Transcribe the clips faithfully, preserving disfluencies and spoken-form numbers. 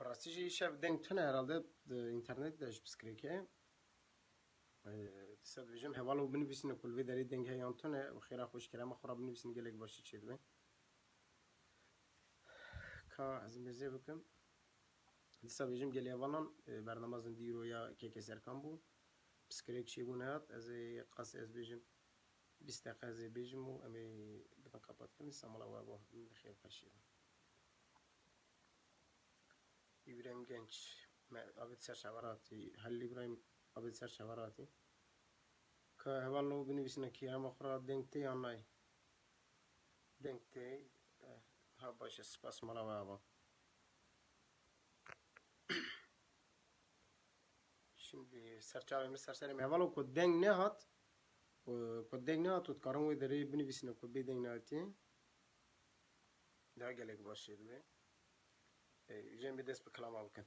Rastî jî îşev deng tune herhalde di înternet de ji piskirêkê. Ee, dîsa dibêjim, heval û binivîsîne ku li vê derê deng heye yan tune, û xêra xwe ji kerema xwe re binivîsîne, gelek başî çêdibe. Ka ez mêzê bikim. Dîsa bêjim gelê hevalan, e, bernama zindî îro ya keke serkan bû. Piskirêk çêbû nehat, ez ê qas ez bêjim bîst deqe ez ê bêjim û em ê bidin qepat kirin, dîsa mala we bo, min bi xêr xweşî. Îbrahîm Genç, me, Abid Serçeveratî, Halil Îbrahîm, Abid Serçeveratî. Ka heval lo binivîsine kî hema xwe ra deng tê yan nayê? Deng tê, eh, ha baş e, spas mala we ava. Şimdi serçavê min, serserê min. Heval o ku deng nehat, ku, ku deng nehat û dikarin wê derê binivîsine ku bê deng nehatiye. Daha gelek baş çêdibe. E, jên bi dest bi kilama bikin.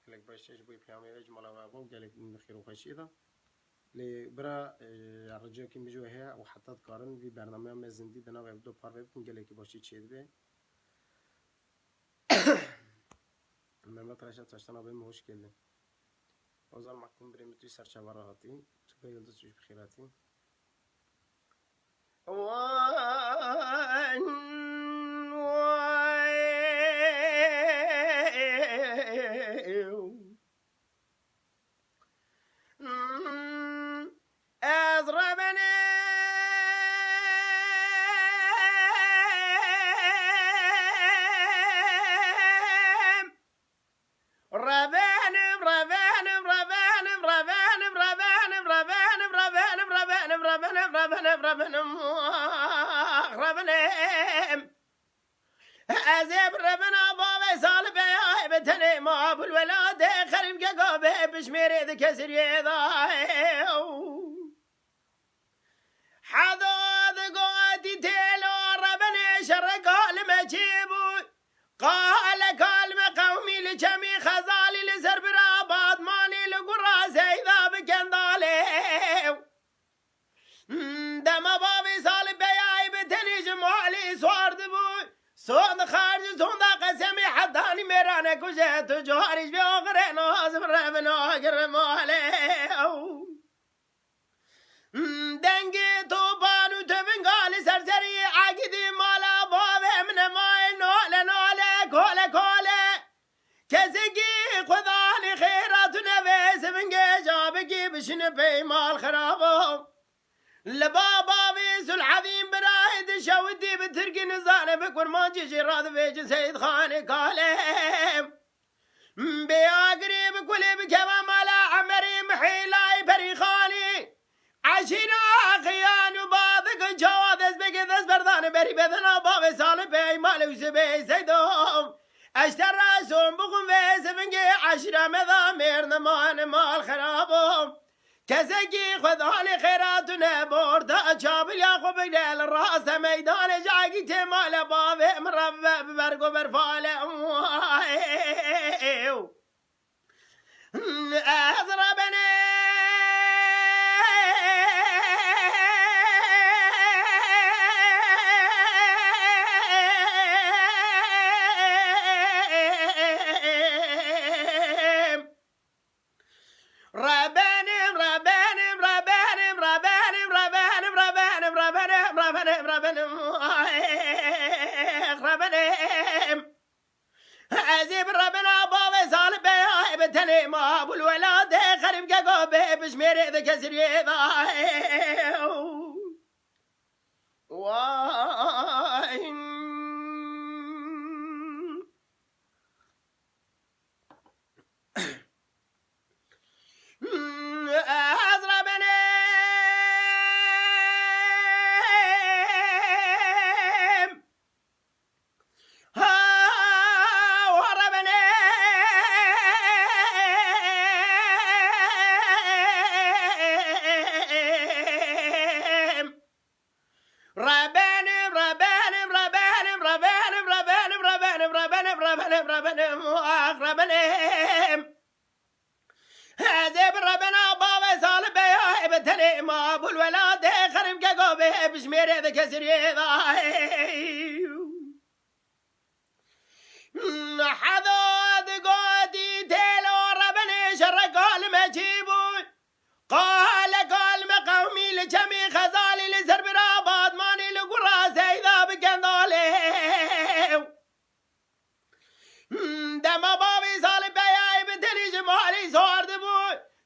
Gelek baş çê ji bo peyamê ve ji mala we ava û gelek min xêr û xweşiyê da. Lê bira, e, ricayekî min ji we heye û heta dikarin vî bernameya me zindî di nav ev du parve bikin, gelekî başî çêdibe. Mehmet Reşat Taştan abi, hoş geldin. Ozan Makbul, birê min tu serçava rahatî. Tu be Yıldız, tu ji bi xêratî. Wan, wan. Ez rebenim. Rebenim, rebenim, rebenim, rebenim, rebenim, rebenim, ah, rebenim. Ez ê bi rebena bavê Salih Beyayê bi tenê ma bul welatê xerîb gega bê pişmêrê di kesiriyê da. Heda di gotî têlo rebenê şereka li me çêbû. Qale kalme qewmî li çemî Xezalî li ser bira Batmanî li gura Seyda bi Kendalê. Dema bavê Salih Beyayê bi tenê ji malê swar dibû, sonda xarcî sonda qesemê hetanî mêrane kuje tu carî ji vê axirê nazim revin agir malê. Dengê topan û tevinga li ser serî egidî mala bavê min e mayê nale nale kole kole. Kesekî xwedanê xêra tu nevê sivingê cabikî bişine pey mal xirabo. Li ba bavê Sulhedîn birayê dişewitî bi tirkî nizane bi kurmancî jî radivêjin Seyîd Xanê Kalê. Bê agirê bi kulê bikeve mala Emerê Mihêlayê Perîxanî. Eşîra xiyan û badik û çawa dest bike dest berdane berî bedena bavê Salih Bey malê Husê Bey Seydo. Eşter rason bixwin vê zivingê eşîra me da mêr nemane mal xerabo. Kesekî xwedanê xêra tune borda çabilya xwe bigre li raste meydanê cagî tê male bavê min re bi bergo berfale. Ez rebenim. Rebenim, rebenim, rebenim. Ez ê bi rebena bavê Salih Beyayê bi tenê ma bul welatê xerîb gego bê pişmêrê di kesiriyê da. Vay. Ez rebenim. Ha, wa rebenim. Rebenim, rebenim, rebenim, ah, rebenim. Ez ê bi rebena bavê Salih Beyayê bi tenê ma bul welatê xerîb gego bê pişmêrê di kesiriyê da.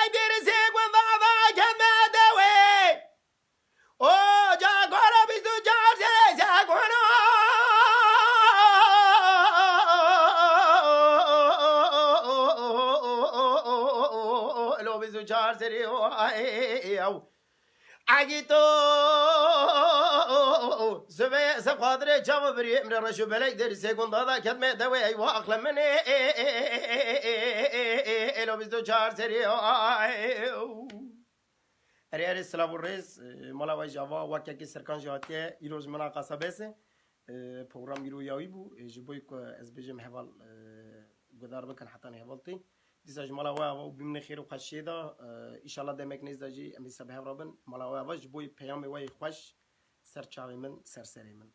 Belek Dêrisê gundava keme dewê. Ocaxa bîst û çar serê segono. Lo bîst û çar serê o, ay, ew. Agîto zivê se xatirê çawa birî, emre reşo belek Dêrisê gunda da ketme dewê, eywa aqle min ê. Elo bîst û çar serî, ay. Erê, erê, silav û rêz, e, mala we ji ava wek yekê Serkan jî hatiye, îro ji min a qasa bes e. E, program îro yawî bû, e, ji bo ku ez bêjim heval, e, guhdar bikin hetanî heval tê. Dîsa ji mala we ava û bimîne xêr û xweşiyê de, e, îşallah demek nêz de jî em ê se bi hev re bin. Mala we ava ji bo peyamê we yê xweş, Ser çavê min, ser serê min.